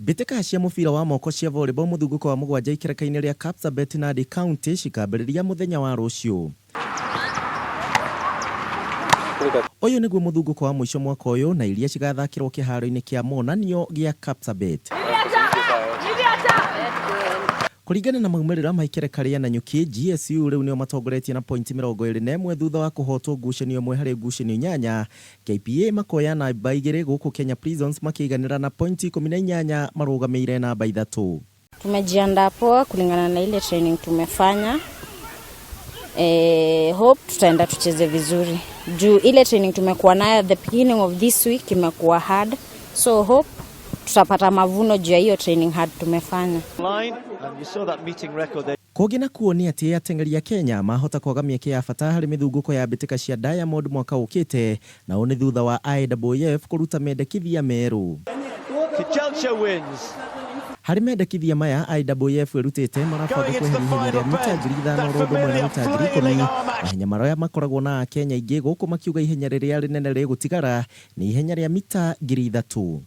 Mbĩtĩka cia mũbira wa moko cia volleyball mũthungũko wa mũgwanja ikereka-inĩ rĩa Kapsabet Nandi County cikambĩrĩria mũthenya wa rũciũ. Ũyũ nĩguo mũthungũko wa mũico mwaka ũyũ na iria cigathakĩrwo kĩharo-inĩ kĩa monanio gĩa Kapsabet. Kũringana na maumĩrĩra ma ikereka rĩa Nanyuki, GSU rĩu nĩo matongoretie na pointi 21 thutha wa kũhotwo ngucanio ĩmwe harĩ ngucanio inyanya. KPA makoya namba igĩrĩ gũkũ Kenya Prisons makĩiganĩra na pointi 18 marũgamĩire namba ithatũ. Tumejiandaa poa kulingana na ile training tumefanya. Hope tutaenda tucheze vizuri juu ile training tumekuwa nayo the beginning of this week imekuwa hard, so hope tutapata mavuno juu ya hiyo training hard tumefanya. Kũngĩ nakuo nĩ atĩ ateng'eri a Kenya mahota kwaga mĩeke ya bata harĩ mĩthungũko ya mbĩtĩka cia Diamond mwaka ũkĩte, na ũũ nĩ thutha wa IAAF kũruta mendekithia merũ. Harĩ mendekithia maya IAAF ĩrutĩte marabanga kweheria ihenya rĩa mita 5,000 oro ũndũ ũmwe na mita 10,000, mahenya marĩa makoragwo na Akenya aingĩ gũkũ makiuga ihenya rĩrĩa rĩnene rĩgũtigara nĩ ihenya rĩa mita 3,000.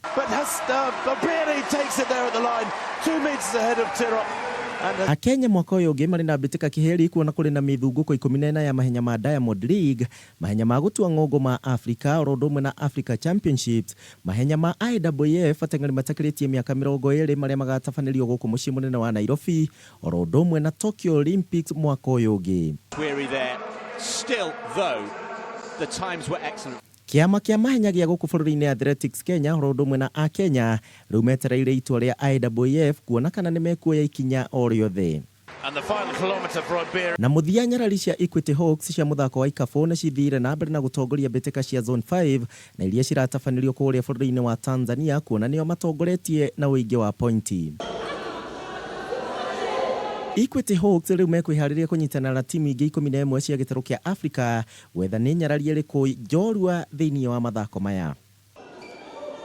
Akenya mwaka ũyũ ũngĩ marĩ na mbĩtĩka kĩheri kuona kũrĩ na mĩthungũko 14 ya mahenya ma Diamond League, mahenya ma gũtua ng'ongo ma Africa oro ũndũ ũmwe na Africa Championships, mahenya ma IAAF ateng'eri matakĩrĩtie mĩaka 20 marĩa magatabanĩrio gũkũ mũciĩ mũnene wa Nairobi oro ũndũ ũmwe na Tokyo Olympics mwaka ũyũ ũngĩ. Kĩama kĩa mahenya gĩa gũkũ bũrũri-inĩ Athletics Kenya oro ũndũ ũmwe na Akenya rĩu metereire itua rĩa IAAF kuona kana nĩ mekuoya ikinya o rĩothe. Na mũthia nyarari cia Equity Hawks cia mũthako wa ikabũ nĩ cithiire na mbere na gũtongoria mbĩtĩka cia Zone 5 na iria ciratabanĩrio kũrĩa bũrũri-inĩ wa Tanzania kuona nĩo matongoretie na ũingĩ wa pointi. Equity Hawks rĩu mekwĩharĩria kũnyitanĩra na timu ingĩ 11 cia gĩtarũ kĩa Africa gwetha nĩ nyarari ĩrĩkũ njorua thĩinĩ wa mathako maya.